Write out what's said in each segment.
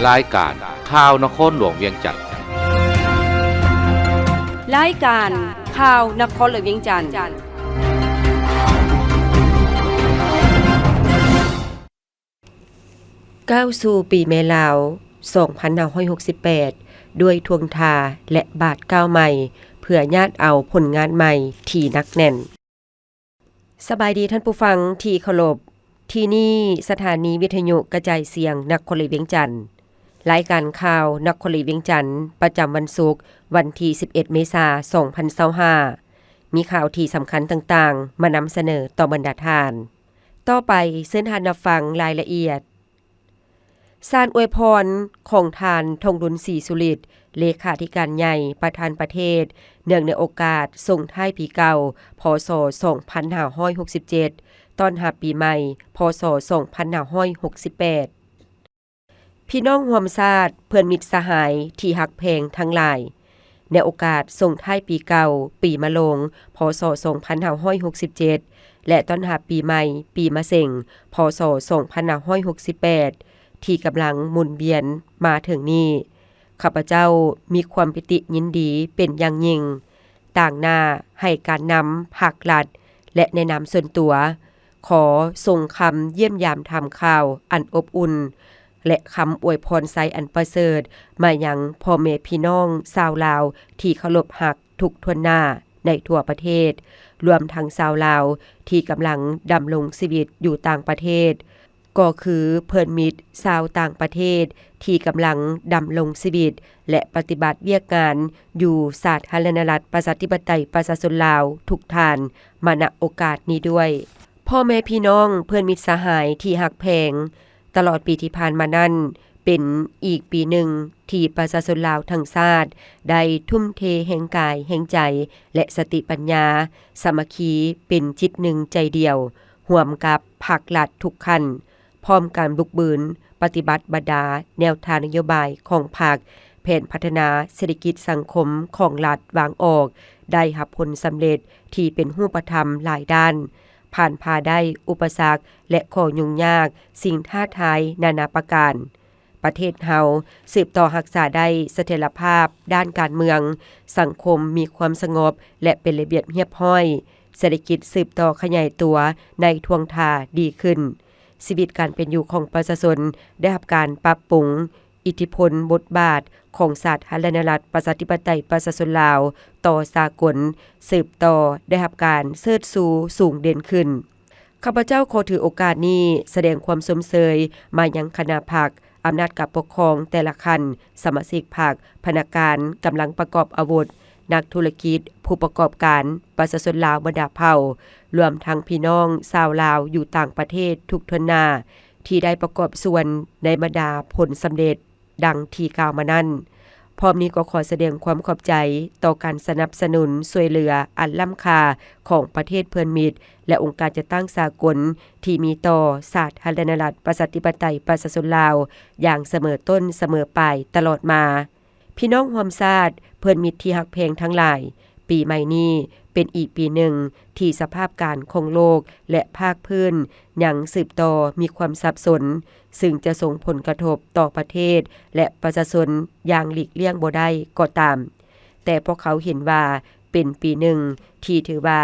ລາຍການຂ່າວນະຄອນຫຼວງວຽງຈັນ. ລາຍການຂ່າວນະຄອນຫຼວງວຽງຈັນ. ກ້າວສູ່ປີແມ່ລາວ ສອງພັນຫ້າຮ້ອຍຫົກສິບແປດ ດ້ວຍທ່ວງທ່າ ແລະ ບາດກ້າວໃໝ່ ເພື່ອຍາດເອົາຜົນງານໃໝ່ທີ່ໜັກແໜ້ນ. ສະບາຍດີທ່ານຜູ້ຟັງທີ່ເຄົາລົບ, ທີ່ນີ້ສະຖານີວິທະຍຸກະຈາຍສຽງນະຄອນຫຼວງວຽງຈັນ. ລາຍການຂ່າວນະຄອນຫຼວງວຽງຈັນ ປະຈຳວັນສຸກ ວັນທີສິບເອັດ ເມສາ ສອງພັນຊາວຫ້າ ມີຂ່າວທີ່ສຳຄັນຕ່າງໆ ມານຳສະເໜີຕໍ່ບັນດາທ່ານ. ຕໍ່ໄປເຊີນທ່ານຮັບຟັງລາຍລະອຽດ. ສານອວຍພອນຂອງທ່ານ ທອງລຸນ ສີສຸລິດ ເລຂາທິການໃຫຍ່ ປະທານປະເທດ ເນື່ອງໃນໂອກາດສົ່ງທ້າຍປີເກົ່າ ພ.ສ. ສອງພັນຫ້າຮ້ອຍຫົກສິບເຈັດ ຕ້ອນຮັບປີໃໝ່ ພ.ສ. ສອງພັນຫ້າຮ້ອຍຫົກສິບແປດ. ພີ່ນ້ອງຮ່ວມຊາດ, ເພື່ອນມິດສະຫາຍທີ່ຮັກແພງທັງຫຼາຍ, ໃນໂອກາດສົ່ງທ້າຍປີເກົ່າ, ປີມະໂລງ ພ.ສ. ສອງພັນຫ້າຮ້ອຍຫົກສິບເຈັດ ແລະ ຕ້ອນຮັບປີໃໝ່, ປີມະເສັງ ພ.ສ. ສອງພັນຫ້າຮ້ອຍຫົກສິບແປດ ທີ່ກຳລັງໝູນວຽນມາເຖິງນີ້, ຂ້າພະເຈົ້າມີຄວາມປີຕິຍິນດີເປັນຢ່າງຍິ່ງ, ຕາງໜ້າໃຫ້ການນຳພາກລັດ ແລະ ໃນນາມສ່ວນຕົວ, ຂໍສົ່ງຄຳຢ້ຽມຢາມຖາມຂ່າວອັນອົບອຸ່ນ ແລະ ຄຳອວຍພອນໄຊອັນປະເສີດ ມາຍັງພໍ່ແມ່ພີ່ນ້ອງຊາວລາວທີ່ເຄົາລົບຮັກທຸກຖ້ວນໜ້າໃນທົ່ວປະເທດ, ລວມທັງຊາວລາວທີ່ກຳລັງດຳລົງຊີວິດຢູ່ຕ່າງປະເທດ, ກໍຄືເພື່ອນມິດຊາວຕ່າງປະເທດທີ່ກຳລັງດຳລົງຊີວິດ ແລະ ປະຕິບັດວຽກງານຢູ່ສາທາລະນະລັດ ປະຊາທິປະໄຕ ປະຊາຊົນລາວທຸກທ່ານ ມາ ນະ ໂອກາດນີ້ດ້ວຍ. ພໍ່ແມ່ພີ່ນ້ອງ, ເພື່ອນມິດສະຫາຍທີ່ຮັກແພງ, ຕະຫຼອດປີທີ່ຜ່ານມານັ້ນ ເປັນອີກປີໜຶ່ງທີ່ປະຊາຊົນລາວທັງຊາດໄດ້ທຸ່ມເທແຮງກາຍແຮງໃຈ ແລະ ສະຕິປັນຍາ ສາມັກຄີເປັນຈິດໜຶ່ງໃຈດຽວ ຮ່ວມກັບພາກລັດທຸກຂັ້ນ, ພ້ອມກັນບຸກບືນປະຕິບັດບັນດາແນວທາງນະໂຍບາຍຂອງພັກ, ແຜນພັດທະນາເສດຖະກິດສັງຄົມຂອງລັດວາງອອກ ໄດ້ຮັບຜົນສຳເລັດທີ່ເປັນຮູບປະທຳຫຼາຍດ້ານ, ຜ່ານຜ່າໄດ້ອຸປະສັກ ແລະ ຂໍ້ຫຍຸ້ງຍາກ, ສິ່ງທ້າທາຍນານາປະການ. ປະເທດເຮົາສືບຕໍ່ຮັກສາໄດ້ສະຖຽນລະພາບດ້ານການເມືອງ, ສັງຄົມມີຄວາມສະຫງົບ ແລະ ເປັນລະບຽບຮຽບຮ້ອຍ, ເສດຖະກິດສືບຕໍ່ຂະຫຍາຍຕົວໃນທ່ວງທ່າດີຂຶ້ນ. ຊີວິດການເປັນຢູ່ຂອງປະຊາຊົນໄດ້ຮັບການປັບປຸງ, ອິດທິພົນບົດບາດຂອງສາທາລະນະລັດ ປະຊາທິປະໄຕ ປະຊາຊົນລາວຕໍ່ສາກົນ ສືບຕໍ່ໄດ້ຮັບການເຊີດຊູສູງເດັ່ນຂຶ້ນ. ຂ້າພະເຈົ້າຂໍຖືໂອກາດນີ້ສະແດງຄວາມຊົມເຊີຍມາຍັງຄະນະພັກ, ອຳນາດການປົກຄອງແຕ່ລະຂັ້ນ, ສະມາຊິກພັກ, ພະນັກງານ, ກຳລັງປະກອບອາວຸດ, ນັກທຸລະກິດ, ຜູ້ປະກອບການ, ປະຊາຊົນລາວບັນດາເຜົ່າ, ລວມທັງພີ່ນ້ອງຊາວລາວຢູ່ຕ່າງປະເທດທຸກຖ້ວນໜ້າ ທີ່ໄດ້ປະກອບສ່ວນໃນບັນດາຜົນສຳເລັດ ດັ່ງທີ່ກ່າວມານັ້ນ. ພ້ອມນີ້ກໍຂໍສະແດງຄວາມຂອບໃຈຕໍ່ການສະໜັບສະໜູນຊ່ວຍເຫຼືອອັນລ້ຳຄ່າຂອງປະເທດເພື່ອນມິດ ແລະ ອົງການຈັດຕັ້ງສາກົນທີ່ມີຕໍ່ສາທາລະນະລັດ ປະຊາທິປະໄຕ ປະຊາຊົນລາວຢ່າງສະເໝີຕົ້ນສະເໝີປາຍຕະຫຼອດມາ. ພີ່ນ້ອງຮ່ວມຊາດ, ເພື່ອນມິດທີ່ຮັກແພງທັງຫຼາຍ, ປີໃໝ່ນີ້ເປັນອີກປີໜຶ່ງທີ່ສະພາບການຂອງໂລກ ແລະ ພາກພື້ນຍັງສືບຕໍ່ມີຄວາມສັບສົນ, ຊຶ່ງຈະສົ່ງຜົນກະທົບຕໍ່ປະເທດ ແລະ ປະຊາຊົນຢ່າງຫຼີກລ່ຽງບໍ່ໄດ້ກໍຕາມ, ແຕ່ພວກເຂົາເຫັນວ່າເປັນປີໜຶ່ງທີ່ຖືວ່າ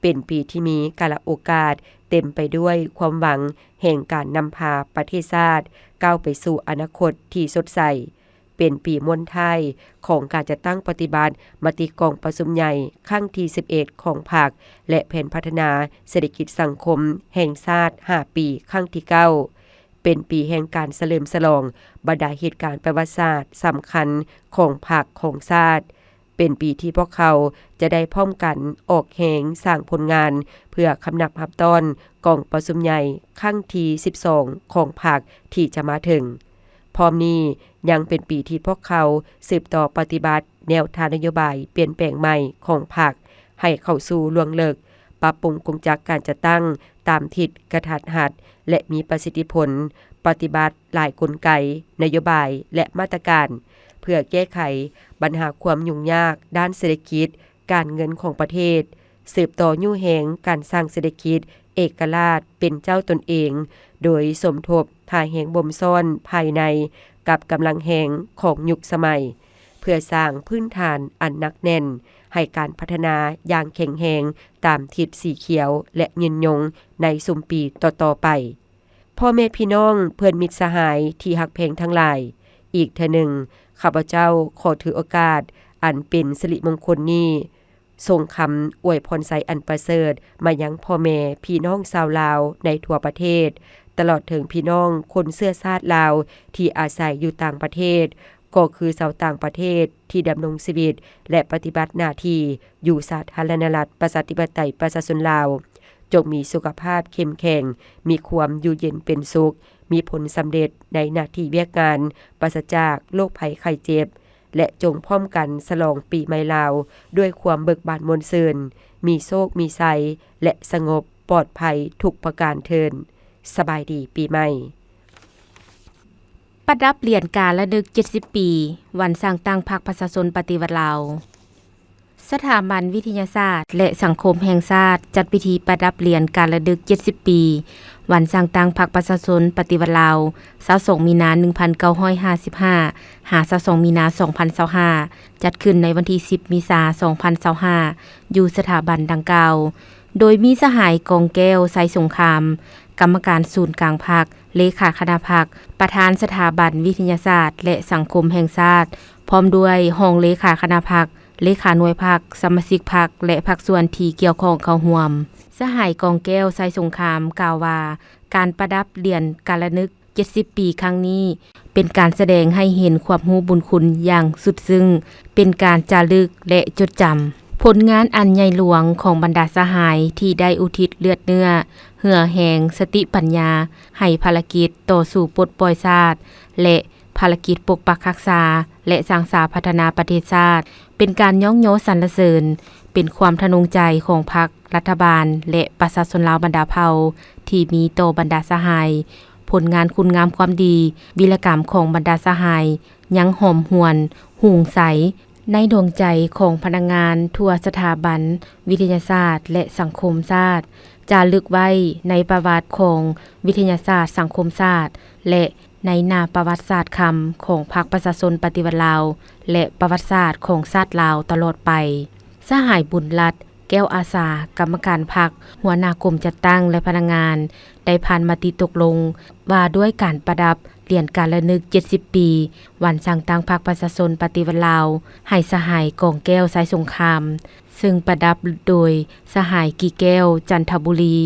ເປັນປີທີ່ມີກາລະໂອກາດເຕັມໄປດ້ວຍຄວາມຫວັງແຫ່ງການນຳພາປະເທດຊາດກ້າວໄປສູ່ອະນາຄົດທີ່ສົດໃສ. ເປັນປີມ້ວນທ້າຍຂອງການຈັດຕັ້ງປະຕິບັດມະຕິກອງປະຊຸມໃຫຍ່ຄັ້ງທີສິບເອັດຂອງພັກ ແລະ ແຜນພັດທະນາເສດຖະກິດສັງຄົມແຫ່ງຊາດຫ້າປີຄັ້ງທີເກົ້າ, ເປັນປີແຫ່ງການສະເຫຼີມສະຫຼອງບັນດາເຫດການປະຫວັດສາດສຳຄັນຂອງພັກຂອງຊາດ, ເປັນປີທີ່ພວກເຂົາຈະໄດ້ພ້ອມກັນອອກແຮງສ້າງຜົນງານເພື່ອຄຳນັບຮັບຕ້ອນກອງປະຊຸມໃຫຍ່ຄັ້ງທີສິບສອງຂອງພັກທີ່ຈະມາເຖິງ. ພ້ອມນີ້ຍັງເປັນປີທີ່ພວກເຂົາສືບຕໍ່ປະຕິບັດແນວທາງນະໂຍບາຍປ່ຽນແປງໃໝ່ຂອງພັກໃຫ້ເຂົ້າສູ່ລວງເລິກ, ປັບປຸງກົງຈັກການຈັດຕັ້ງຕາມທິດກະທັດຮັດ ແລະ ມີປະສິດທິຜົນ, ປະຕິບັດຫຼາຍກົນໄກ, ນະໂຍບາຍ ແລະ ມາດຕະການ ເພື່ອແກ້ໄຂບັນຫາຄວາມຫຍຸ້ງຍາກດ້ານເສດຖະກິດ, ການເງິນຂອງປະເທດ, ສືບຕໍ່ຍູ້ແຮງການສ້າງເສດຖະກິດເອກະລາດເປັນເຈົ້າຕົນເອງ, ໂດຍສົມທົບທ່າແຮງບົ່ມຊ້ອນພາຍໃນ ກັບກຳລັງແຮງຂອງຍຸກສະໄໝ ເພື່ອສ້າງພື້ນຖານອັນໜັກແໜ້ນໃຫ້ການພັດທະນາຢ່າງແຂງແຮງຕາມທິດສີຂຽວ ແລະ ຍືນຍົງໃນຊຸມປີຕໍ່ໆໄປ. ພໍ່ແມ່ພີ່ນ້ອງ ເພື່ອນມິດສະຫາຍທີ່ຮັກແພງທັງຫຼາຍ, ອີກເທື່ອໜຶ່ງ ຂ້າພະເຈົ້າຂໍຖືໂອກາດອັນເປັນສິລິມົງຄົນນີ້ ສົ່ງຄຳອວຍພອນໄຊອັນປະເສີດມາຍັງພໍ່ແມ່ພີ່ນ້ອງຊາວລາວໃນທົ່ວປະເທດ, ຕະຫຼອດເຖິງພີ່ນ້ອງຄົນເຊື້ອຊາດລາວທີ່ອາໄສຢູ່ຕ່າງປະເທດ, ກໍຄືຊາວຕ່າງປະເທດທີ່ດຳລົງຊີວິດ ແລະ ປະຕິບັດໜ້າທີ່ຢູ່ສາທາລະນະລັດ ປະຊາທິປະໄຕ ປະຊາຊົນລາວ, ຈົ່ງມີສຸຂະພາບເຂັ້ມແຂງ, ມີຄວາມຢູ່ເຢັນເປັນສຸກ, ມີຜົນສຳເລັດໃນໜ້າທີ່ວຽກງານ, ປາສະຈາກໂລກໄພໄຂ້ເຈັບ ແລະ ຈົ່ງພ້ອມກັນສະຫຼອງປີໃໝ່ລາວດ້ວຍຄວາມເບີກບານມ່ວນຊື່ນ, ມີໂຊກມີໄຊ ແລະ ສະຫງົບປອດໄພທຸກປະການເທີ້ນ. ສະບາຍດີປີໃໝ່. ປະດັບຫຼຽນການລະນຶກເຈັດສິບປີ ວັນສ້າງຕັ້ງພັກປະຊາຊົນປະຕິວັດລາວ. ສະຖາບັນວິທະຍາສາດ ແລະ ສັງຄົມແຫ່ງຊາດ ຈັດພິທີປະດັບຫຼຽນການລະນຶກເຈັດສິບປີ ວັນສ້າງຕັ້ງພັກປະຊາຊົນປະຕິວັດລາວ ຊາວສອງ ມີນາ ໜຶ່ງພັນເກົ້າຮ້ອຍຫ້າສິບຫ້າ ຫາ ຊາວສອງ ມີນາ ສອງພັນຊາວຫ້າ ຈັດຂຶ້ນໃນວັນທີສິບ ເມສາ ສອງພັນຊາວຫ້າ ຢູ່ສະຖາບັນດັ່ງກ່າວ, ໂດຍມີສະຫາຍ ກອງແກ້ວ ໄຊສົງຄາມ ກຳມະການສູນກາງພັກ, ເລຂາຄະນະພັກ, ປະທານສະຖາບັນວິທະຍາສາດ ແລະ ສັງຄົມແຫ່ງຊາດ, ພ້ອມດ້ວຍຮອງເລຂາຄະນະພັກ, ເລຂາໜ່ວຍພັກ, ສະມາຊິກພັກ ແລະ ພາກສ່ວນທີ່ກ່ຽວຂ້ອງເຂົ້າຮ່ວມ. ສະຫາຍ ກອງແກ້ວ ໄຊສົງຄາມ ກ່າວວ່າ ການປະດັບຫຼຽນການລະນຶກເຈັດສິບປີຄັ້ງນີ້ ເປັນການສະແດງໃຫ້ເຫັນຄວາມຮູ້ບຸນຄຸນຢ່າງສຸດຊຶ້ງ, ເປັນການຈາລຶກ ແລະ ຈົດຈຳຜົນງານອັນໃຫຍ່ຫຼວງຂອງບັນດາສະຫາຍທີ່ໄດ້ອຸທິດເລືອດເນື້ອ, ເຫື່ອແຮງ, ສະຕິປັນຍາ ໃຫ້ພາລະກິດຕໍ່ສູ້ປົດປ່ອຍຊາດ ແລະ ພາລະກິດປົກປັກຮັກສາ ແລະ ສ້າງສາພັດທະນາປະເທດຊາດ, ເປັນການຍ້ອງຍໍສັນລະເສີນ, ເປັນຄວາມທະນົງໃຈຂອງພັກ, ລັດຖະບານ ແລະ ປະຊາຊົນລາວບັນດາເຜົ່າ ທີ່ມີຕໍ່ບັນດາສະຫາຍ. ຜົນງານຄຸນງາມຄວາມດີ, ວີລະກຳຂອງບັນດາສະຫາຍ ຍັງຫອມຫວນຮຸ່ງໃສໃນດວງໃຈຂອງພະນັກງານທົ່ວສະຖາບັນວິທະຍາສາດ ແລະ ສັງຄົມຊາດ, ຈາລຶກໄວ້ໃນປະຫວັດຂອງວິທະຍາສາດສັງຄົມຊາດ ແລະ ໃນໜ້າປະຫວັດສາດຄຳຂອງພັກປະຊາຊົນປະຕິວັດລາວ ແລະ ປະຫວັດສາດຂອງຊາດລາວຕະຫຼອດໄປ. ສະຫາຍ ບຸນລັດ ແກ້ວອາສາ, ກຳມະການພັກ, ຫົວໜ້າກົມຈັດຕັ້ງ ແລະ ພະນັກງານ ໄດ້ຜ່ານມະຕິຕົກລົງວ່າດ້ວຍການປະດັບຫຼຽນການລະນຶກເຈັດສິບປີ ວັນສ້າງຕັ້ງພັກປະຊາຊົນປະຕິວັດລາວ ໃຫ້ສະຫາຍ ກອງແກ້ວ ໄຊສົງຄາມ, ເຊິ່ງປະດັບໂດຍສະຫາຍ ກີແກ້ວ ຈັນທະບູລີ,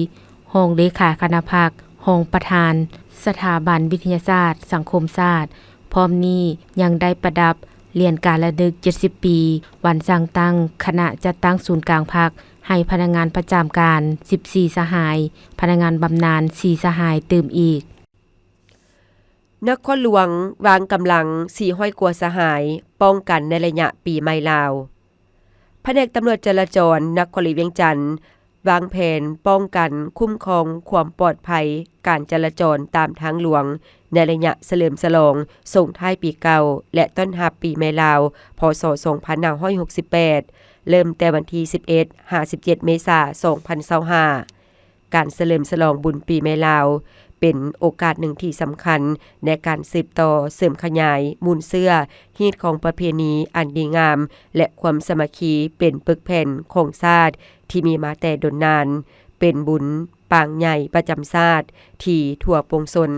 ຮອງເລຂາຄະນະພັກ, ຮອງປະທານສະຖາບັນວິທະຍາສາດສັງຄົມຊາດ. ພ້ອມນີ້ຍັງໄດ້ປະດັບຫຼຽນການລະນຶກເຈັດສິບປີ ວັນສ້າງຕັ້ງຄະນະຈັດຕັ້ງສູນກາງພັກ ໃຫ້ພະນັກງານປະຈຳການສິບສີ່ສະຫາຍ, ພະນັກງານບຳນານສີ່ສະຫາຍຕື່ມອີກ. ນະຄອນຫຼວງວາງກຳລັງສີ່ຮ້ອຍກວ່າສະຫາຍ ປ້ອງກັນໃນໄລຍະປີໃໝ່ລາວ. ພະແນກຕຳຫຼວດຈະລາຈອນນະຄອນຫຼວງວຽງຈັນ ວາງແຜນປ້ອງກັນຄຸ້ມຄອງຄວາມປອດໄພການຈະລາຈອນຕາມທາງຫຼວງ ໃນໄລຍະສະເຫຼີມສະຫຼອງສົ່ງທ້າຍປີເກົ່າ ແລະ ຕ້ອນຮັບປີໃໝ່ລາວ ພ.ສ. ສອງພັນຫ້າຮ້ອຍຫົກສິບແປດ ເລີ່ມແຕ່ວັນທີສິບເອັດ ຫາ ສິບເຈັດ ເມສາ ສອງພັນຊາວຫ້າ. ການສະເຫຼີມສະຫຼອງບຸນປີໃໝ່ລາວ ເປັນໂອກາດໜຶ່ງທີ່ສຳຄັນໃນການສືບຕໍ່ເສີມຂະຫຍາຍມູນເຊື້ອຮີດຄອງປະເພນີອັນດີງາມ ແລະ ຄວາມສາມັກຄີເປັນປຶກແຜ່ນຂອງຊາດທີ່ມີມາແຕ່ດົນນານ, ເປັນບຸນປາງໃຫຍ່ປະຈຳຊາດທີ່ທົ່ວປວງຊົນ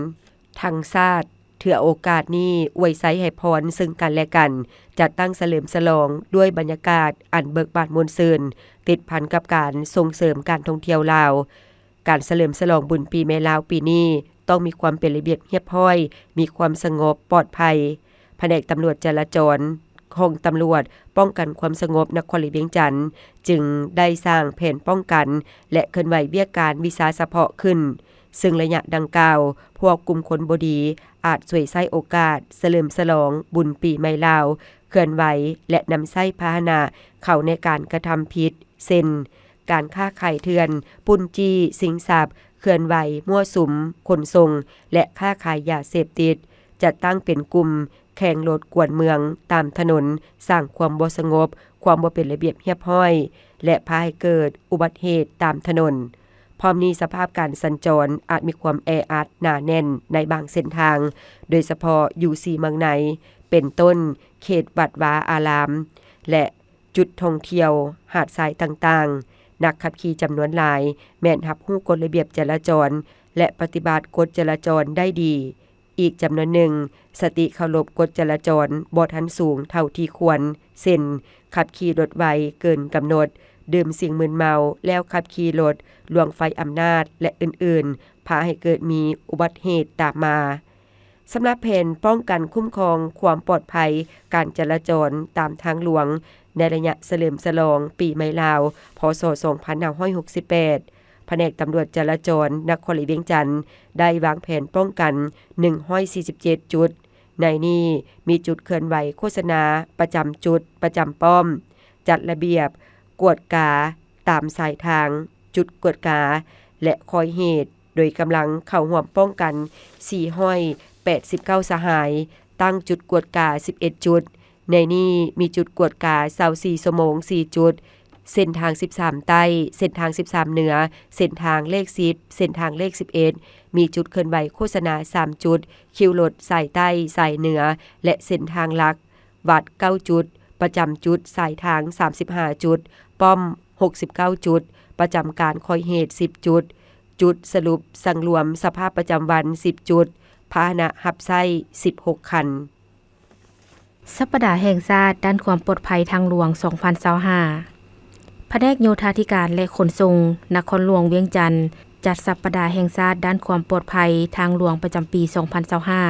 ທັງຊາດ ເທື່ອໂອກາດນີ້ອວຍໄຊໃຫ້ພອນເຊິ່ງກັນແລະກັນ, ຈັດຕັ້ງສະເຫຼີມສະຫຼອງດ້ວຍບັນຍາກາດອັນເບີກບານມ່ວນຊື່ນ, ຕິດພັນກັບການສົ່ງເສີມການທ່ອງທ່ຽວລາວ. ການສະເຫຼີມສະຫຼອງບຸນປີໃໝ່ລາວປີນີ້ຕ້ອງມີຄວາມເປັນລະບຽບຮຽບຮ້ອຍ, ມີຄວາມສະຫງົບປອດໄພ. ພະແນກຕຳຫຼວດຈະລາຈອນ ຫ້ອງຕຳຫຼວດປ້ອງກັນຄວາມສະຫງົບນະຄອນຫຼວງວຽງຈັນ ຈຶ່ງໄດ້ສ້າງແຜນປ້ອງກັນ ແລະ ເຄື່ອນໄຫວວຽກການວິຊາສະເພາະຂຶ້ນ, ເຊິ່ງໄລຍະດັ່ງກ່າວ ພວກກຸ່ມຄົນບໍ່ດີອາດສວຍໃຊ້ໂອກາດສະເຫຼີມສະຫຼອງບຸນປີໃໝ່ລາວ ເຄື່ອນໄຫວ ແລະ ນຳໃຊ້ພາຫະນະເຂົ້າໃນການກະທຳຜິດ ເຊັ່ນ ການຄ້າຂາຍເຖື່ອນ, ປຸ້ນຈີ້ຊິງຊັບ, ເຄື່ອນໄຫວມົ້ວສຸມຂົນສົ່ງ ແລະ ຄ້າຂາຍຢາເສບຕິດ, ຈັດຕັ້ງເປັນກຸ່ມ ແຂ່ງລົດກວນເມືອງຕາມຖະໜົນ, ສ້າງຄວາມບໍ່ສະຫງົບ, ຄວາມບໍ່ເປັນລະບຽບຮຽບຮ້ອຍ ແລະ ພາໃຫ້ເກີດອຸບັດເຫດຕາມຖະໜົນ. ພ້ອມນີ້ສະພາບການສັນຈອນອາດມີຄວາມແອອັດໜາແໜ້ນໃນບາງເສັ້ນທາງ, ໂດຍສະເພາະຢູ່ສີ່ເມືອງໃນ ເປັນຕົ້ນ ເຂດວັດວາອາລາມ ແລະ ຈຸດທ່ອງທ່ຽວຫາດຊາຍຕ່າງໆ. ນັກຂັບຂີ່ຈຳນວນຫຼາຍແມ່ນຮັບຮູ້ກົດລະບຽບຈະລາຈອນ ແລະ ປະຕິບັດກົດຈະລາຈອນໄດ້ດີ. ອີກຈຳນວນໜຶ່ງ ສະຕິເຄົາລົບກົດຈະລາຈອນບໍ່ທັນສູງເທົ່າທີ່ຄວນ ເຊັ່ນ ຂັບຂີ່ລົດໄວເກີນກຳນົດ, ດື່ມສິ່ງມຶນເມົາແລ້ວຂັບຂີ່ລົດ, ລ່ວງໄຟອຳນາດ ແລະ ອື່ນໆ ພາໃຫ້ເກີດມີອຸບັດເຫດຕາມມາ. ສຳລັບແຜນປ້ອງກັນຄຸ້ມຄອງຄວາມປອດໄພການຈະລາຈອນຕາມທາງຫຼວງ ໃນໄລຍະສະເຫຼີມສະຫຼອງປີໃໝ່ລາວ ພ.ສ. ສອງພັນຫ້າຮ້ອຍຫົກສິບແປດ ພະແນກຕຳຫຼວດຈະລາຈອນນະຄອນຫຼວງວຽງຈັນ ໄດ້ວາງແຜນປ້ອງກັນໜຶ່ງຮ້ອຍສີ່ສິບເຈັດຈຸດ. ໃນນີ້ມີຈຸດເຄື່ອນໄຫວໂຄສະນາປະຈຳຈຸດ, ປະຈຳປ້ອມ, ຈັດລະບຽບກວດກາຕາມສາຍທາງ, ຈຸດກວດກາ ແລະ ຄອຍເຫດ ໂດຍກຳລັງເຂົ້າຮ່ວມປ້ອງກັນສີ່ຮ້ອຍແປດສິບເກົ້າສະຫາຍ, ຕັ້ງຈຸດກວດກາສິບເອັດຈຸດ. ໃນນີ້ມີຈຸດກວດກາຊາວສີ່ຊົ່ວໂມງສີ່ຈຸດ, ເສັ້ນທາງສິບສາມໃຕ້, ເສັ້ນທາງສິບສາມເໜືອ, ເສັ້ນທາງເລກສິບ, ເສັ້ນທາງເລກສິບເອັດ ມີຈຸດເຄື່ອນໄຫວໂຄສະນາສາມຈຸດ, ຄິວລົດສາຍໃຕ້, ສາຍເໜືອ ແລະ ເສັ້ນທາງຫຼັກ, ວັດເກົ້າຈຸດ, ປະຈຳຈຸດສາຍທາງສາມສິບຫ້າຈຸດ, ປ້ອມຫົກສິບເກົ້າຈຸດ, ປະຈຳການຄອຍເຫດສິບຈຸດ, ຈຸດສະຫຼຸບສັງລວມສະພາບປະຈຳວັນສິບຈຸດ, ພາຫະນະຮັບໃຊ້ສິບຫົກຄັນ. ສັບປະດາແຫ່ງຊາດດ້ານຄວາມປອດໄພທາງຫຼວງສອງພັນຊາວຫ້າ ພະແນກໂຍທາທິການ ແລະ ຂົນສົ່ງນະຄອນຫຼວງວຽງຈັນ ຈັດສັບປະດາແຫ່ງຊາດດ້ານຄວາມປອດໄພທາງຫຼວງປະຈຳປີສອງພັນຊາວຫ້າ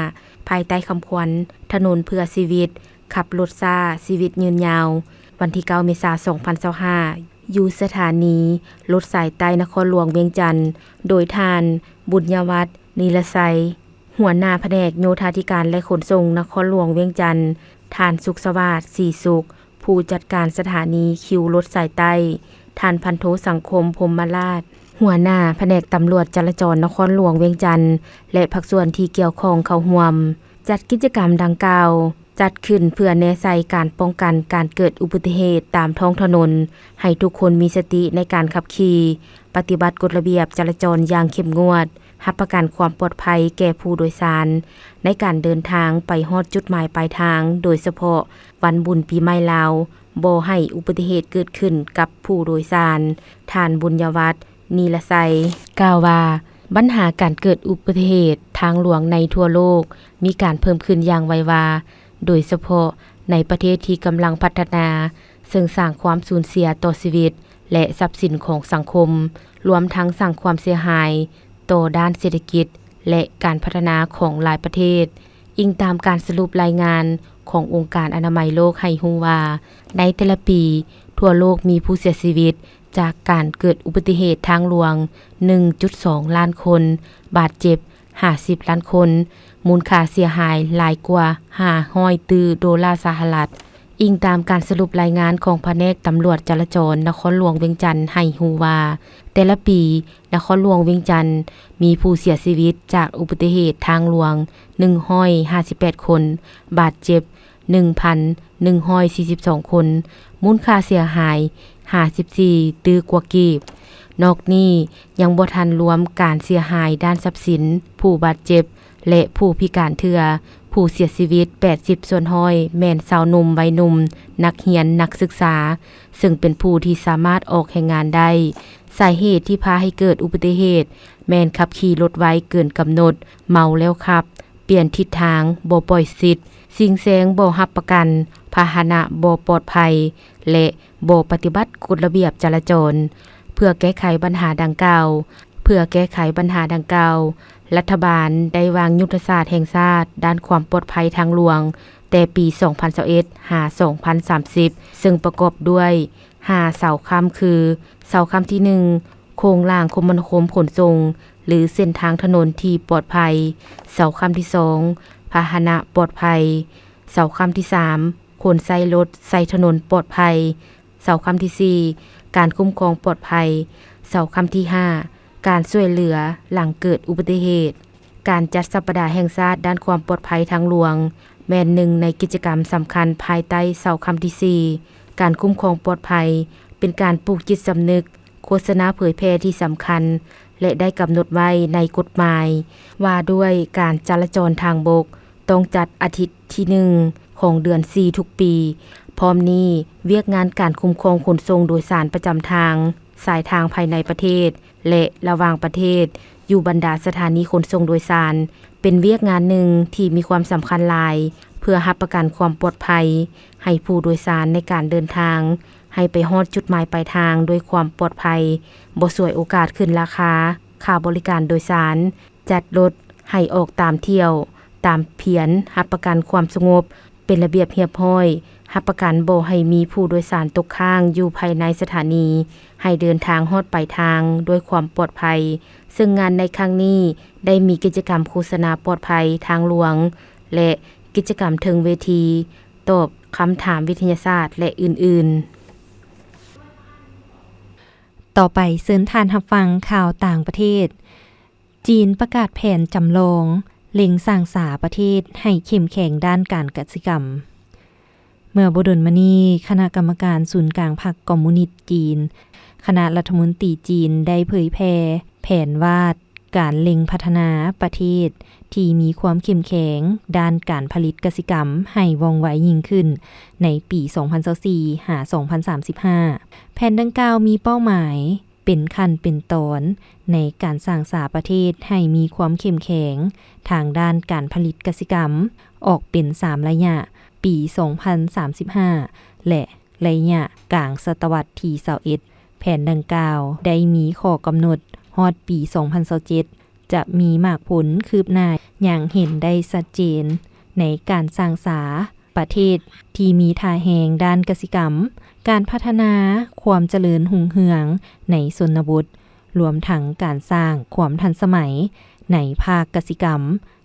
ພາຍໃຕ້ຄຳຂວັນ ຖະໜົນເພື່ອຊີວິດ, ຂັບລົດຊ້າ, ຊີວິດຍືນຍາວ, ວັນທີເກົ້າ ເມສາ ສອງພັນຊາວຫ້າ ຢູ່ສະຖານີລົດສາຍໃຕ້ນະຄອນຫຼວງວຽງຈັນ ໂດຍທ່ານ ບຸນຍະວັດ ນີລະໄຊ ຫົວໜ້າພະແນກໂຍທາທິການ ແລະ ຂົນສົ່ງນະຄອນຫຼວງວຽງຈັນ, ທ່ານ ສຸກສະຫວາດ ສີສຸກ ຜູ້ຈັດການສະຖານີຄິວລົດສາຍໃຕ້, ທ່ານ ພັນໂທ ສັງຄົມ ພົມມະລາດ ຫົວໜ້າພະແນກຕຳຫຼວດຈະລາຈອນນະຄອນຫຼວງວຽງຈັນ ແລະ ພາກສ່ວນທີ່ກ່ຽວຂ້ອງເຂົ້າຮ່ວມ. ຈັດກິດຈະກຳດັ່ງກ່າວ ຈັດຂຶ້ນເພື່ອແນໃສ່ການປ້ອງກັນການເກີດອຸບັດຕິເຫດຕາມທ້ອງຖະໜົນ, ໃຫ້ທຸກຄົນມີສະຕິໃນການຂັບຂີ່, ປະຕິບັດກົດລະບຽບຈະລາຈອນຢ່າງເຂັ້ມງວດ, ຮັບປະກັນຄວາມປອດໄພແກ່ຜູ້ໂດຍສານໃນການເດີນທາງໄປຮອດຈຸດໝາຍປາຍທາງ, ໂດຍສະເພາະວັນບຸນປີໃໝ່ລາວ, ບໍ່ໃຫ້ອຸບັດຕິເຫດເກີດຂຶ້ນກັບຜູ້ໂດຍສານ. ທ່ານ ບຸນຍະວັດ ນີລະໄຊ ກ່າວວ່າ ບັນຫາການເກີດອຸບັດຕິເຫດທາງຫຼວງໃນທົ່ວໂລກມີການເພີ່ມຂຶ້ນຢ່າງໄວວາ, ໂດຍສະເພາະໃນປະເທດທີ່ກຳລັງພັດທະນາ, ເຊິ່ງສ້າງຄວາມສູນເສຍຕໍ່ຊີວິດ ແລະ ຊັບສິນຂອງສັງຄົມ, ລວມທັງສ້າງຄວາມເສຍຫາຍຕໍ່ດ້ານເສດຖະກິດ ແລະ ການພັດທະນາຂອງຫຼາຍປະເທດ. ອີງຕາມການສະຫຼຸບລາຍງານຂອງອົງການອະນາໄມໂລກໃຫ້ຮູ້ວ່າ, ໃນແຕ່ລະປີ, ທົ່ວໂລກມີຜູ້ເສຍຊີວິດຈາກການເກີດອຸບັດຕິເຫດທາງຫຼວງ ໜຶ່ງຈຸດສອງລ້ານຄົນ, ບາດເຈັບ ຫ້າສິບລ້ານຄົນ, ມູນຄ່າເສຍຫາຍຫຼາຍກວ່າຫ້າຮ້ອຍຕື້ໂດລາສະຫະລັດ. ອີງຕາມການສະຫຼຸບລາຍງານຂອງພະແນກຕຳຫຼວດຈະລາຈອນນະຄອນຫຼວງວຽງຈັນໃຫ້ຮູ້ວ່າ, ແຕ່ລະປີນະຄອນຫຼວງວຽງຈັນມີຜູ້ເສຍຊີວິດຈາກອຸບັດຕິເຫດທາງຫຼວງ ໜຶ່ງຮ້ອຍຫ້າສິບແປດຄົນ, ບາດເຈັບ ໜຶ່ງພັນໜຶ່ງຮ້ອຍສີ່ສິບສອງຄົນ, ມູນຄ່າເສຍຫາຍຫ້າສິບສີ່ຕື້ກວ່າກີບ. ນອກນີ້ຍັງບໍ່ທັນລວມການເສຍຫາຍດ້ານຊັບສິນ, ຜູ້ບາດເຈັບ ແລະ ຜູ້ພິການເທື່ອ. ຜູ້ເສຍຊີວິດແປດສິບສ່ວນຮ້ອຍແມ່ນຊາວໜຸ່ມໄວໜຸ່ມ, ນັກຮຽນ, ນັກສຶກສາ, ເຊິ່ງເປັນຜູ້ທີ່ສາມາດອອກແຮງງານໄດ້. ສາເຫດທີ່ພາໃຫ້ເກີດອຸບັດຕິເຫດ ແມ່ນຂັບຂີ່ລົດໄວເກີນກຳນົດ, ເມົາແລ້ວຂັບ, ປ່ຽນທິດທາງ, ບໍ່ປ່ອຍສິດ, ຊິງແຊງບໍ່ຮັບປະກັນ, ພາຫະນະບໍ່ປອດໄພ ແລະ ບໍ່ປະຕິບັດກົດລະບຽບຈະລາຈອນ. ເພື່ອແກ້ໄຂບັນຫາດັ່ງກ່າວ, ເພື່ອແກ້ໄຂບັນຫາດັ່ງກ່າວ, ລັດຖະບານໄດ້ວາງຍຸດທະສາດແຫ່ງຊາດດ້ານຄວາມປອດໄພທາງຫຼວງ ແຕ່ປີສອງພັນຊາວເອັດ ຫາ ສອງພັນສາມສິບ ເຊິ່ງປະກອບດ້ວຍຫ້າເສົາຄ້ຳຄື, ເສົາຄ້ຳທີໜຶ່ງ ໂຄງລ່າງຄົມມະນາຄົມຂົນສົ່ງ ຫຼື ເສັ້ນທາງຖະໜົນທີ່ປອດໄພ, ເສົາຄ້ຳທີສອງ ພາຫະນະປອດໄພ, ເສົາຄ້ຳທີສາມ ຄົນໃຊ້ລົດໃຊ້ຖະໜົນປອດໄພ, ເສົາຄ້ຳທີສີ່ ການຄຸ້ມຄອງປອດໄພ, ເສົາຄ້ຳທີຫ້າ ການຊ່ວຍເຫຼືອຫຼັງເກີດອຸບັດຕິເຫດ. ການຈັດສັບປະດາແຫ່ງຊາດດ້ານຄວາມປອດໄພທາງຫຼວງ ແມ່ນໜຶ່ງໃນກິດຈະກຳສຳຄັນພາຍໃຕ້ເສົາຄ້ຳທີສີ່ ການຄຸ້ມຄອງປອດໄພ ເປັນການປູກຈິດສຳນຶກ ໂຄສະນາເຜີຍແຜ່ທີ່ສຳຄັນ ແລະ ໄດ້ກຳນົດໄວ້ໃນກົດໝາຍວ່າດ້ວຍການຈະລາຈອນທາງບົກ ຕ້ອງຈັດອາທິດທີໜຶ່ງຂອງເດືອນສີ່ທຸກປີ. ພ້ອມນີ້, ວຽກງານການຄຸ້ມຄອງຂົນສົ່ງໂດຍສານປະຈຳທາງ, ສາຍທາງພາຍໃນປະເທດ ແລະ ລະຫວ່າງປະເທດ ຢູ່ບັນດາສະຖານີຂົນສົ່ງໂດຍສານ ເປັນວຽກງານໜຶ່ງທີ່ມີຄວາມສຳຄັນຫຼາຍ ເພື່ອຮັບປະກັນຄວາມປອດໄພໃຫ້ຜູ້ໂດຍສານໃນການເດີນທາງ ໃຫ້ໄປຮອດຈຸດໝາຍປາຍທາງດ້ວຍຄວາມປອດໄພ, ບໍ່ສວຍໂອກາດຂຶ້ນລາຄາຄ່າບໍລິການໂດຍສານ, ຈັດລົດໃຫ້ອອກຕາມຖ້ຽວ, ຕາມພຽນ, ຮັບປະກັນຄວາມສະຫງົບ, ເປັນລະບຽບຮຽບຮ້ອຍ, ຮັບປະກັນບໍ່ໃຫ້ມີຜູ້ໂດຍສານຕົກຄ້າງຢູ່ພາຍໃນສະຖານີ, ໃຫ້ເດີນທາງຮອດປາຍທາງດ້ວຍຄວາມປອດໄພ. ເຊິ່ງງານໃນຄັ້ງນີ້ໄດ້ມີກິດຈະກຳໂຄສະນາປອດໄພທາງຫຼວງ ແລະ ກິດຈະກຳເທິງເວທີ ຕອບຄຳຖາມວິທະຍາສາດ ແລະ ອື່ນໆ. ຕໍ່ໄປເຊີນທ່ານຮັບຟັງຂ່າວຕ່າງປະເທດ. ຈີນປະກາດແຜນຈຳລອງ ເລັ່ງສ້າງສາປະເທດໃຫ້ເຂັ້ມແຂງດ້ານການກະສິກຳ. ເມື່ອບໍ່ດົນມານີ້, ຄະນະກຳມະການສູນກາງພັກຄອມມູນິດຈີນ, ຄະນະລັດຖະມົນຕີຈີນໄດ້ເຜີຍແຜ່ແຜນວາດການເລັ່ງພັດທະນາປະເທດທີ່ມີຄວາມເຂັ້ມແຂງດ້ານການຜະລິດກະສິກຳໃຫ້ວ່ອງໄວຍິ່ງຂຶ້ນໃນປີສອງພັນຊາວສີ່ຫາສອງພັນສາມສິບຫ້າ. ແຜນດັ່ງກ່າວມີເປົ້າໝາຍ ເປັນຂັ້ນເປັນຕອນໃນການສ້າງສາປະເທດໃຫ້ມີຄວາມເຂັ້ມແຂງທາງດ້ານການຜະລິດກະສິກຳ ອອກເປັນສາມໄລຍະ, ປີສອງພັນສາມສິບຫ້າ ແລະ ໄລຍະກາງສະຕະວັດທີຊາວເອັດ. ແຜນດັ່ງກ່າວໄດ້ມີຂໍ້ກຳນົດຮອດປີສອງພັນຊາວເຈັດ ຈະມີໝາກຜົນຄືບໜ້າຢ່າງເຫັນໄດ້ຊັດເຈນໃນການສ້າງສາ ປະເທດທີ່ມີທ່າແຮງດ້ານກະສິກຳ, ການພັດທະນາຄວາມຈະເລີນຮຸ່ງເຮືອງໃນຊົນນະບົດ, ລວມທັງການສ້າງຄວາມທັນສະໄໝໃນພາກກະສິກຳ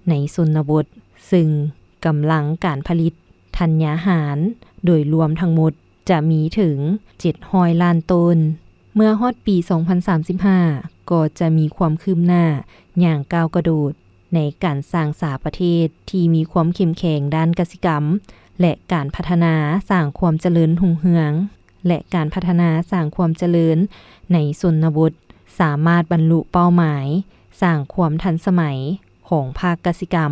ໃນຊົນນະບົດ, ເຊິ່ງກຳລັງການຜະລິດທັນຍາຫານໂດຍລວມທັງໝົດຈະມີເຖິງເຈັດຮ້ອຍລ້ານໂຕນ. ເມື່ອຮອດປີສອງພັນສາມສິບຫ້າ ກໍຈະມີຄວາມຄືບໜ້າຢ່າງກ້າວກະໂດດ ໃນການສ້າງສາປະເທດທີ່ມີຄວາມເຂັ້ມແຂງດ້ານກະສິກຳ ແລະ ການພັດທະນາສ້າງຄວາມຈະເລີນຮຸ່ງເຮືອງ ແລະ ການພັດທະນາສ້າງຄວາມຈະເລີນໃນຊົນນະບົດ ສາມາດບັນລຸເປົ້າໝາຍສ້າງຄວາມທັນສະໄໝຂອງພາກກະສິກຳ.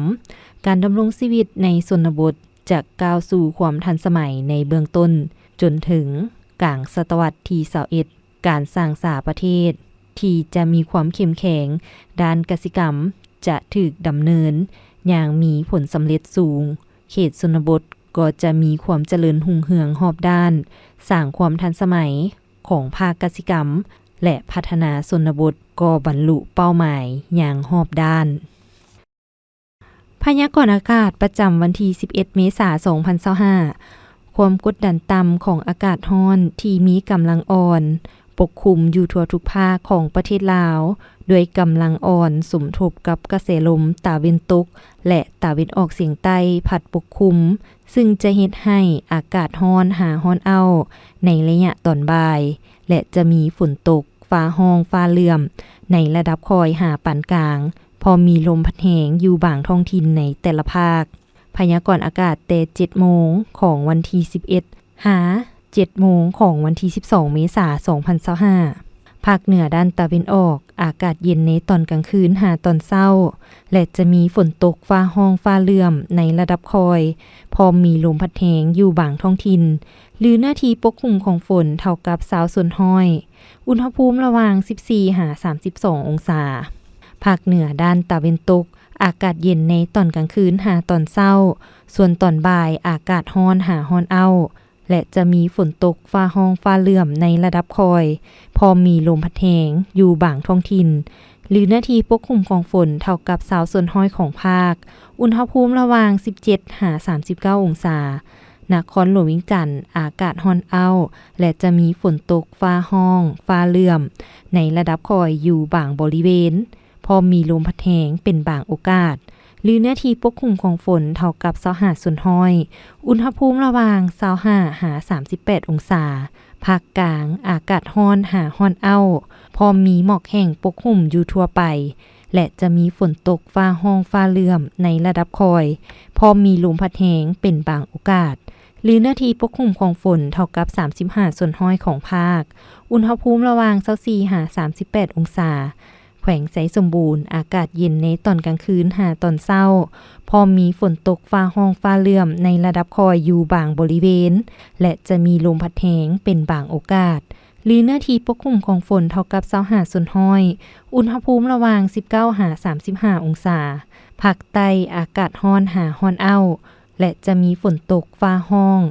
ການດຳລົງຊີວິດໃນຊົນນະບົດຈະກ້າວສູ່ຄວາມທັນສະໄໝໃນເບື້ອງຕົ້ນ ຈົນເຖິງກາງສະຕະວັດທີຊາວເອັດ. ການສ້າງສາປະເທດທີ່ຈະມີຄວາມເຂັ້ມແຂງດ້ານກະສິກຳຈະຖືກດຳເນີນຢ່າງມີຜົນສຳເລັດສູງ. ເຂດຊົນນະບົດກໍຈະມີຄວາມຈະເລີນຮຸ່ງເຮືອງຮອບດ້ານ, ສ້າງຄວາມທັນສະໄໝຂອງພາກກະສິກຳ ແລະ ພັດທະນາຊົນນະບົດກໍບັນລຸເປົ້າໝາຍຢ່າງຮອບດ້ານ. ພະຍາກອນອາກາດປະຈຳວັນທີສິບເອັດ ເມສາ ສອງພັນຊາວຫ້າ ຄວາມກົດດັນຕ່ຳຂອງອາກາດຮ້ອນທີ່ມີກຳລັງອ່ອນປົກຄຸມຢູ່ທົ່ວທຸກພາກຂອງປະເທດລາວ ດ້ວຍກຳລັງອ່ອນສົມທົບກັບກະແສລົມຕາເວັນຕົກ ແລະ ຕາເວັນອອກສຽງໃຕ້ພັດປົກຄຸມ, ຊຶ່ງຈະເຮັດໃຫ້ອາກາດຮ້ອນຫາຮ້ອນອ້າວໃນໄລຍະຕອນບ່າຍ ແລະ ຈະມີຝົນຕົກ ຟ້າຮ້ອງຟ້າເຫຼື້ອມໃນລະດັບຄ່ອຍຫາປານກາງ, ພ້ອມມີລົມພັດແຮງຢູ່ບາງທ້ອງຖິ່ນໃນແຕ່ລະພາກ. ພະຍາກອນອາກາດແຕ່ເຈັດໂມງຂອງວັນທີສິບເອັດ ຫາເຈັດໂມງຂອງວັນທີສິບສອງ ເມສາ ສອງພັນຊາວຫ້າ ພາກເໜືອດ້ານຕາເວັນອອກ ອາກາດເຢັນໃນຕອນກາງຄືນຫາຕອນເຊົ້າ ແລະ ຈະມີຝົນຕົກ ຟ້າຮ້ອງຟ້າເຫຼື້ອມໃນລະດັບຄ່ອຍ, ພ້ອມມີລົມພັດແຮງຢູ່ບາງທ້ອງຖິ່ນ ຫຼື ເນື້ອທີ່ປົກຄຸມຂອງຝົນເທົ່າກັບຊາວສ່ວນຮ້ອຍ. ອຸນຫະພູມລະຫວ່າງສິບສີ່ຫາສາມສິບສອງອົງສາ. ພາກເໜືອດ້ານຕາເວັນຕົກ ອາກາດເຢັນໃນຕອນກາງຄືນຫາຕອນເຊົ້າ, ສ່ວນຕອນບ່າຍອາກາດຮ້ອນຫາຮ້ອນອ້າວ ແລະ ຈະມີຝົນຕົກ ຟ້າຮ້ອງຟ້າເຫຼື້ອມໃນລະດັບຄ່ອຍ, ພ້ອມມີລົມພັດແຮງຢູ່ບາງທ້ອງຖິ່ນ ຫຼື ເນື້ອທີ່ປົກຄຸມຂອງຝົນເທົ່າກັບຊາວສ່ວນຮ້ອຍຂອງພາກ. ອຸນຫະພູມລະຫວ່າງສິບເຈັດຫາສາມສິບເກົ້າອົງສາ. ນະຄອນຫຼວງວຽງຈັນ ອາກາດຮ້ອນອ້າວ ແລະ ຈະມີຝົນຕົກ ຟ້າຮ້ອງ ຟ້າເຫຼື້ອມໃນລະດັບຄ່ອຍຢູ່ບາງບໍລິເວນ, ພ້ອມມີລົມພັດແຮງເປັນບາງໂອກາດ ຫຼື ເນື້ອທີ່ປົກຄຸມຂອງຝົນເທົ່າກັບຊາວຫ້າສ່ວນຮ້ອຍ. ອຸນຫະພູມລະຫວ່າງຊາວຫ້າຫາສາມສິບແປດອົງສາ. ພາກກາງ ອາກາດຮ້ອນຫາຮ້ອນອ້າວ, ພ້ອມມີໝອກແຫ້ງປົກຫຸ້ມຢູ່ທົ່ວໄປ ແລະ ຈະມີຝົນຕົກ ຟ້າຮ້ອງ ຟ້າເຫຼື້ອມໃນລະດັບຄ່ອຍ, ພ້ອມມີລົມພັດແຮງເປັນບາງໂອກາດ, ຫຼືເນື້ອທີ່ປົກຄຸມຂອງຝົນເທົ່າກັບສາມສິບຫ້າສ່ວນຮ້ອຍຂອງພາກ. ອຸນຫະພູມລະຫວ່າງຊາວສີ່ຫາສາມສິບແປດອົງສາ. ແຂວງໄຊສົມບູນ ອາກາດເຢັນໃນຕອນກາງຄືນຫາຕອນເຊົ້າ, ພ້ອມມີຝົນຕົກຟ້າຮ້ອງຟ້າເຫຼື້ອມໃນລະດັບຄ່ອຍຢູ່ບາງບໍລິເວນ ແລະ ຈະມີລົມພັດແຮງເປັນບາງໂອກາດ. ຫຼືເນື້ອທີ່ປົກຄຸມຂອງຝົນເທົ່າກັບຊາວຫ້າສ່ວນຮ້ອຍ, ອຸນຫະພູມລະຫວ່າງສິບເກົ້າຫາສາມສິບຫ້າອົງສາ. ພາກໃຕ້ອາກາດຮ້ອນຫາຮ້ອນອ້າວ ແລະ ຈະມີຝົນຕົກຟ້າຮ້ອງ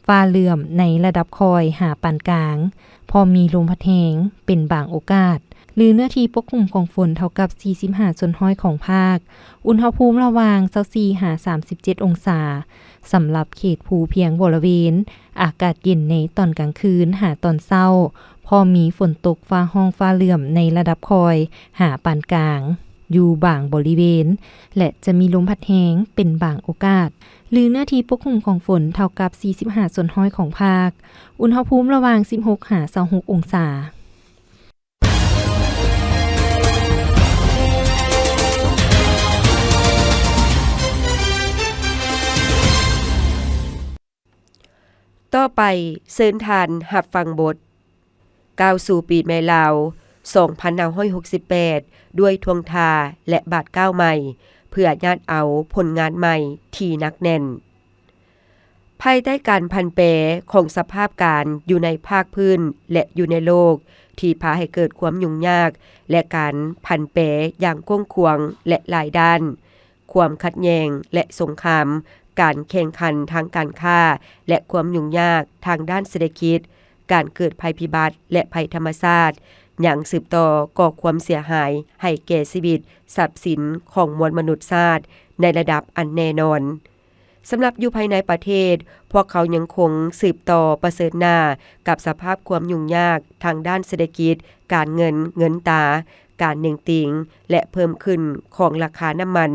ຟ້າເຫຼື້ອມໃນລະດັບຄ່ອຍຫາປານກາງ, ພໍມີລົມພັດແຮງເປັນບາງໂອກາດ, ຫຼືເນື້ອທີ່ປົກຄຸມຂອງຝົນເທົ່າກັບສີ່ສິບຫ້າສ່ວນຮ້ອຍຂອງພາກ, ອຸນຫະພູມລະຫວ່າງຊາວສີ່ຫາສາມສິບເຈັດອົງສາ. ສຳລັບເຂດພູພຽງບໍລະເວນ, ອາກາດເຢັນໃນຕອນກາງຄືນຫາຕອນເຊົ້າ, ພໍມີຝົນຕົກຟ້າຮ້ອງຟ້າເຫຼື້ອມໃນລະດັບຄ່ອຍຫາປານກາງ ຢູ່ບາງບໍລິເວນ ແລະ ຈະມີລົມພັດແຮງເປັນບາງໂອກາດ, ຫຼືເນື້ອທີ່ປົກຄຸມຂອງຝົນເທົ່າກັບສີ່ສິບຫ້າສ່ວນຮ້ອຍຂອງພາກ, ອຸນຫະພູມລະຫວ່າງສິບຫົກຫາຊາວຫົກອົງສາ. ຕໍ່ໄປ, ເຊີນທ່ານຮັບຟັງບົດ ກ້າວສູ່ປີໃໝ່ລາວ ສອງພັນຫ້າຮ້ອຍຫົກສິບແປດ ດ້ວຍທ່ວງທ່າ ແລະ ບາດກ້າວໃໝ່ ເພື່ອຍາດເອົາຜົນງານໃໝ່ທີ່ໜັກແໜ້ນ. ພາຍໃຕ້ການຜັນແປຂອງສະພາບການຢູ່ໃນພາກພື້ນ ແລະ ຢູ່ໃນໂລກ ທີ່ພາໃຫ້ເກີດຄວາມຫຍຸ້ງຍາກ ແລະ ການຜັນແປຢ່າງກວ້າງຂວາງ ແລະ ຫຼາຍດ້ານ, ຄວາມຂັດແຍ່ງ ແລະ ສົງຄາມ, ການແຂ່ງຂັນທາງການຄ້າ ແລະ ຄວາມຫຍຸ້ງຍາກທາງດ້ານເສດຖະກິດ, ການເກີດໄພພິບັດ ແລະ ໄພທຳມະຊາດ ຍັງສືບຕໍ່ກໍ່ຄວາມເສຍຫາຍໃຫ້ແກ່ຊີວິດ, ຊັບສິນຂອງມວນມະນຸດຊາດໃນລະດັບອັນແນ່ນອນ. ສຳລັບຢູ່ພາຍໃນປະເທດ, ພວກເຂົາຍັງຄົງສືບຕໍ່ປະເຊີນໜ້າກັບສະພາບຄວາມຫຍຸ້ງຍາກທາງດ້ານເສດຖະກິດ, ການເງິນ, ເງິນຕາ, ການເໜັງຕີງ ແລະ ເພີ່ມຂຶ້ນຂອງລາຄານ້ຳມັນ,